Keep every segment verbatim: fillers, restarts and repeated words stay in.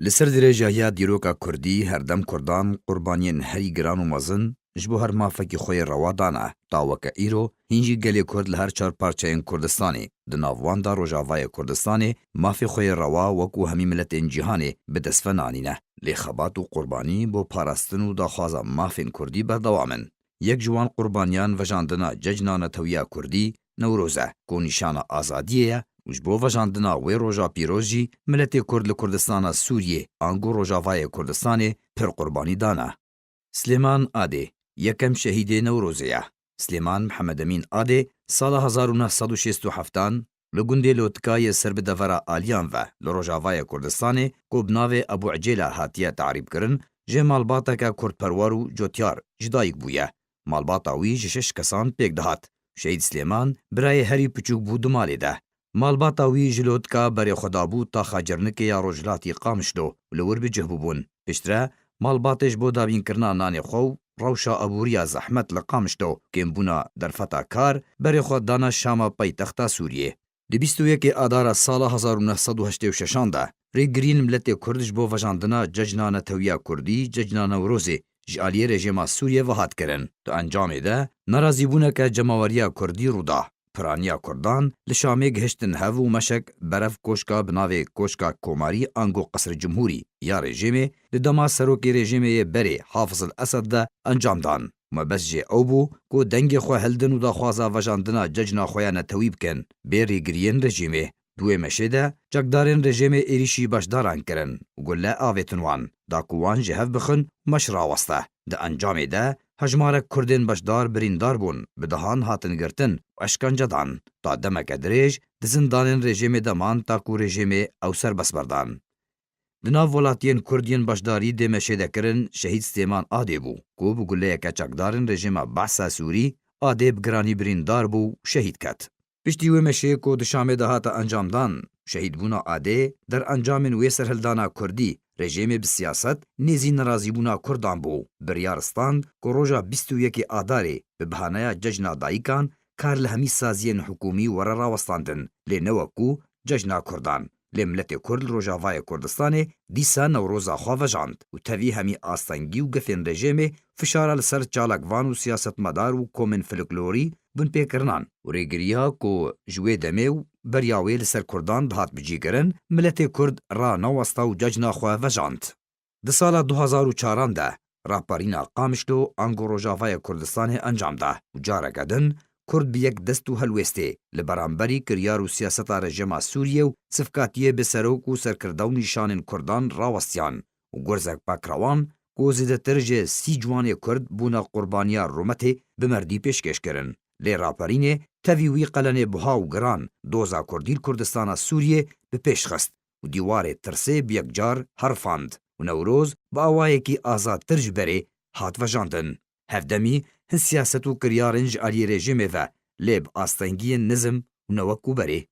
Li ser dirêjahiya dîroka kurdî, herdem kurdan qurbaniyên herî giran û mezin ji bo her mafekî xwe yê rewa dane. Ta weke îro, hîn jî gelê kurd li her çar parçeyên Kurdistanê, di nav wan de Rojavayê Kurdistanê, mafê xwe yê rewa wekû hemî miletên cîhanê bi dest ve nanîne. Lê xebat û qurbanî bo parastin û daxwaza mafên kurdî berdewam in. Yek ji wan qurbaniyan vejandina cejna netewiya kurdî, Newroz e, ku nîşana azadiyê ye û ji bo vejandina wê roja pîroz jî miletê kurd li Kurdistana Sûriyê, ango Rojavayê Kurdistanê pir qurbanî dane. Slêman Adê, yekem şehîdê Newrozê ye. Slêman Mihemed Emîn Adê, sala hezar û neh sed û şêst û heftan, li gundê Lotika yê ser bi devera Aliyan ve, li Rojavayê Kurdistanê, ku bi navê Ebû Ecêla hatiye tarîbkirin, jê malbateke kurdperwer û cotyar ji dayik bûye. Malbata wî ji şeş kesan pêk dihat. Şehîd Slêman, birayê herî piçûk bû di malê de. Malbata wî ji Lotika berê xwe dabû taxa Cernikê ya rojhilatî Qamişlo û li wir bi cih bûbûn. Piştre, malbatê ji bo dabînkirina nanê xwe û rewşa eboriya zehmet li Qamişlo, kêmbûna derfeta kar, berê xwe dana Şama paytexta Sûriyê. Di bîst û yekê Adara sala hezar û neh sed û heştê û şeşan de, rêgiriyên miletê Kurd ji bo vejandina cejna netewiya Kurdî, cejna Newrozê, ji aliyê rejîma Sûriyê ve hat kirin. Di encamê de, nerazîbûneke cemaweriya Kurdî rû da. Piraniya Kurdan li Şamê gihiştin hev û meşek berev koşka bi navê Koşka Komarî ango Qesrê Cumhurî ya rejîmê di dema serokê rejîmê yê berê Hafiz el Esed de encam dan. Mebest jê ew bû ku dengê xwe hildin û daxwaza vejandina cejna xwe ya netewî bikin, bê rêgiriyên rejîmê. Di wê meşê de çekdarên rejîmê êrîşî beşdaran kirin û gule avêtin wan, da ku wan ji hev bixin û meş raweste. Di encamê de hejmarek Kurdên beşdar birîndar bûn, bi dehan hatin girtin û eşkence dan. Ta demeke dirêj di zindanên rejîmê de man ta ku rejîmê ew serbest berdan. Di nav welatiyên Kurd yên beşdarî dê meşê de kirin, şehîd Stêman Adê bû, ku bi guleyeke çekdarên rejîma Behsa Sûrî, Adê bi giranî birîndar bû û şehîd ket. Piştî wê meşê ku di Şamê de hate encamdan, şehîdbûna Adê, derencamên wê serhildana Kurdî, rejîmê bi siyaset nêzî nerazîbûna Kurdan bû, biryar stand ku roja bîst û yekê Adarê bi bahaneya Cejna Dayikan kar li hemî saziyên hikûmî were rawestandin, lê ne wekû Cejna Kurdan. Lê miletê Kurd li Rojavayê Kurdistanê dîsa Newroza xwe vejand û tevî hemî astengî û gefên rejêmê fişara li ser çalakvan û siyasetmedar û komên folklorî binpêkirinan û rêgiriya ku ji wê demê û beriya wê li ser Kurdan dihat bicîkirin, miletê Kurd ranewesta û cejna xwe vejand. Di sala du hazar û çaran de, raperîna Qamişlo ango Rojavayê Kurdistanê encam da û careke din Kurd bi yek dest û helwêstê li beramberî kiryar û siyaseta rejîma Sûriyê û sifkatiyê bi serok û serkirde û nîşanên Kurdan rawestiyan û gurzek Pakrewan ku zêdetir ji sî ciwanê Kurd bûne qurbaniya rûmetê bi merdî pêşkêş kirin. Lê raperînê tevî wî qelenê buha û giran doza Kurdî li Kurdistana Sûriyê bi pêş xist û dîwarê tirsê bi yek car herifand û Newroz bi awayekî azadtir ji berê hat vejandin. Hevdemî hin siyaset û kiryarên ji aliyê rejîmê ve, lê bi astengiyên nizm û ne wekû berê.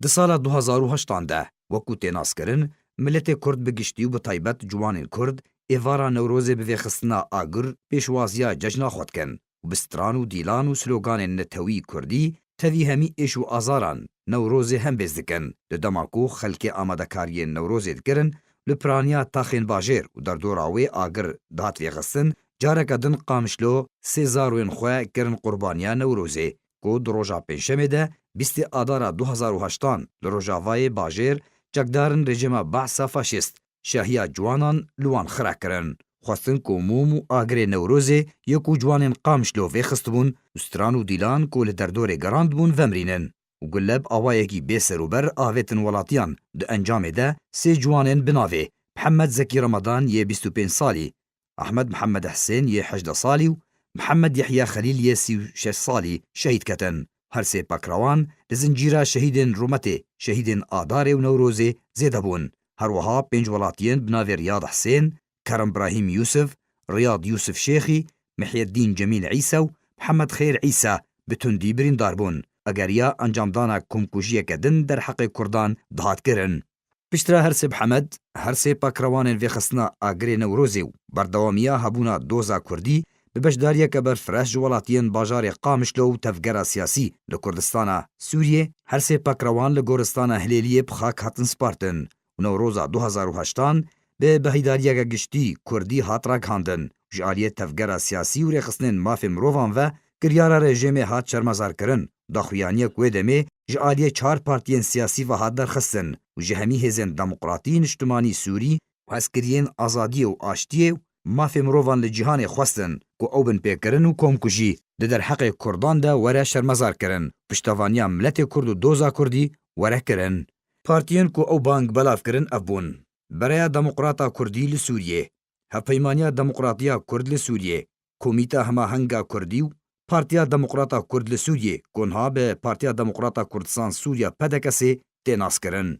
Di sala du hazar û heştan de, wekû tê naskirin, miletê Kurd bi giştî û bi taybet ciwanên Kurd êvara Newrozê bi vêxistina agir pêşwaziya cejna xwe dikin û bi stran û dîlan û sloganên netewî Kurdî tevî hemî êş û azaran Newrozê hembêz dikin. Di dema ku xelkê amadekariyên Newrozê dikirin, li piraniya taxên bajêr û derdora wê agir dihat vêxistin, careke din Qamişlo sê zaroyên xwe kirin qurbaniya Newrozê, ku di roja Pêncşemê de bîstê Adara du hazar û heştan li Rojavayê bajêr çekdarên rejîma Behsa faşîst şahiya ciwanan li wan xira kirin. Xwestin ku mûm û agirê Newrozê yê ku ciwanên Qamişlo vêxistibûn û stran û dîlan ku li derdorê gerandibûn vemrînin û gule bi awayekî bêserûber avêtin welatiyan. Di encamê de sê ciwanên bi navê Mihemed Zekî Remadan yê bîst û pênc salî, Ahmed Mihemed Hisên yê hejdeh salî û Mihemed Yehya Xelîl yê sî û şeş salî şehîd ketin. Her sê Pakrewan li zincîra şehîdên rûmetê, şehîdên Adarê û Newrozê zêde bûn. Her wiha pênc welatiyên bi navê Riyad Hisên, Kerem Brahîm Yûsif, Riyad Yûsif Şêxî, Mihyedîn Cemîl Îsa û Mihemed Xeyr Îsa bi tundî birîndar bûn. Egeriya encamdana komkujiyeke din derheqê Kurdan dihat kirin. Piştre her sê Mihemed, her sê Pakrewanên vêxistina agirê Newrozê û berdewamiya hebûna doza Kurdî bi beşdariyeke berfireh ji welatiyên bajarê Qamişlo û tevgera siyasî li Kurdistana Sûriyê, her sê Pakrewan li goristana Hilêliyê bi xak hatin spartin û Newroza du hezar û heştan bi behidariyeke giştî kurdî hat ragihandin. Ji aliyê tevgera siyasî û rêxistinên mafê mirovan ve kiryara rejîmê hat şermezarkirin. Daxuyaniyek wê demê ji aliyê çar partiyên siyasî ve hat derxistin û ji hemî hêzên demokratî, niştimanî, sûrî û hezkiriyên azadiyê û aştiyê û mafê mirovan li cîhanê xwestin ku ew binpêkirin û komkujî di derheqê kurdan de were şermezarkirin, piştevaniya miletê kurd û doza kurdî were kirin. Partiyên ku ew bang belav kirin ev bûn: Bereya Demokrata Kurdî li Sûriyê, Hevpeymaniya Demokratiya Kurd li Sûriyê, Komîta Hemahenga Kurdî û Partiya Demokrata Kurd li Sûriyê, ku niha bi Partiya Demokrata Kurdistan Sûriya, P D K S'ê, tê naskirin.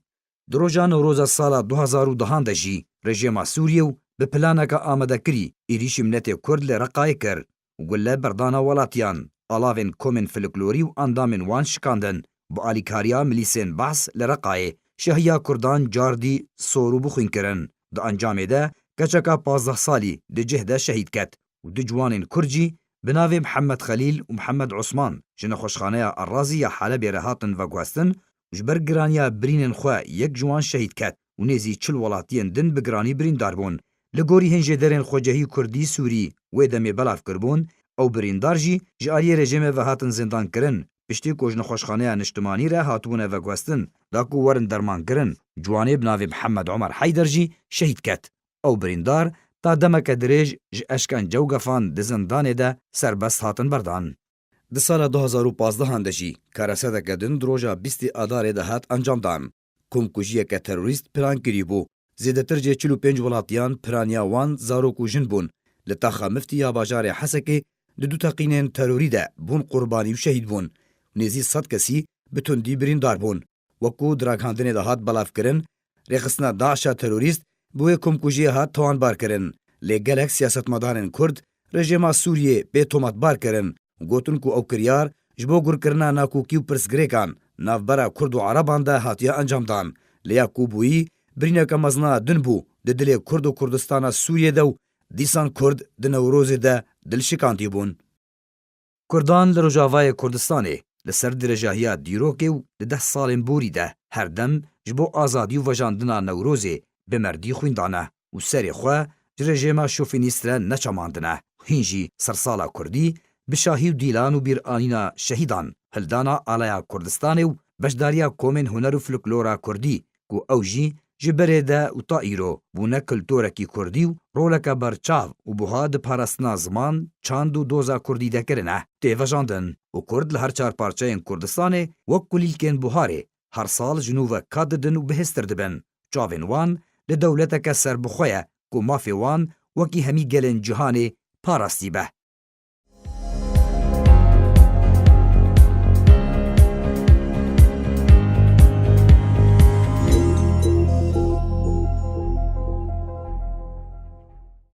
Di roja Newroza sala du hezar û dehan de jî rejîma Sûriyê û bi planeke amadekirî êrîşî miletê kurd li Reqayê kir û gule berdana welatiyan, alavên komên folklorî û endamên wan şikandin. Bi alîkariya milîsên Behs li Reqayê şehiya kurdan cardî sor û bixwîn kirin. Di encamê de keçeka pazdeh salî di cih de şehîd ket û du ciwanên kurd jî bi navê Mihemed Xelîl û Mihemed Osman ji nexweşxaneya Erazî ya Helebê re hatin veguhestin û ji ber giraniya birînên xwe yek ji wan şehîd ket û nêzî çil welatiyên din bi giranî birîndar bûn. Li gorî hênjêderên xwecehî kurdî sûrî wê demê belav kiribûn, ew birîndar jî ji aliyê rejîmê ve hatin zindankirin, piştî ku ji nexweşxaneya niştimanî re hatibûne veguhestin da ku werin dermankirin. Ciwanê bi navê Mihemed Omer Heyder jî şehîd ket. Ew birîndar ta demeke dirêj ji eşkence û gefan di zindanê de serbest hatin berdan. Di sala du hezar û pazdehan de jî karesedeke din di roja bîstê Adarê de hat encamdan. Komkujiyeke terorîst plan kirîbû. Zêdetir ji çil û pênc welatiyan piraniya wan zarok û jin bûn. Li taxa miftî ya bajarê Hesekê di du teqînên terorî de bûn qurbanî û şehîd bûn. Nêzî sed kesî bi tundî birîndar bûn. Wekû di ragihandinê de hat belavkirin, rêxistina DAIŞa terorîst bi wê komkujiyê hat tawanbarkirin. Lê gelek siyasetmedarên kurd rejîma Sûriyê pê tometbar kirin û gotin ku ew kiryar ji bo gurkirina nakokî û pirsgirêkan navbera kurd û ereban de hatiye encamdan. Lê ya ku bûyî birîneke mezin a din bû di dilê kurd û Kurdistana Sûriyê de û dîsan kurd di Newrozê de dilşikandî bûn. Kurdan li Rojavayê Kurdistanê li ser dirêjahiya dîrokê û di deh salên borî de her dem ji bo azadî û vejandina Newrozê bi merdî xwîn dane û serê xwe ji rejêma şofînîst re neçamandine. Hîn jî sersala kurdî bi şahî û dîlan û bîranîna şehîdan, hildana alaya Kurdistanê û beşdariya komên huner û folklora kurdî ku ew jî ji berê de û ta îro bûne kulturekî kurdî û roleke berçav û buha di parastina ziman, çand û doza kurdî de kirine, tê vejandin û kurd li her çar parçeyên Kurdistanê wek kulîlkên buharê her sal ji nû ve ka didin û bihêztir dibin. Çavên wan li dewleteke serbixwe ye ku mafê wan wekî hemî gelên cîhanê parastî be.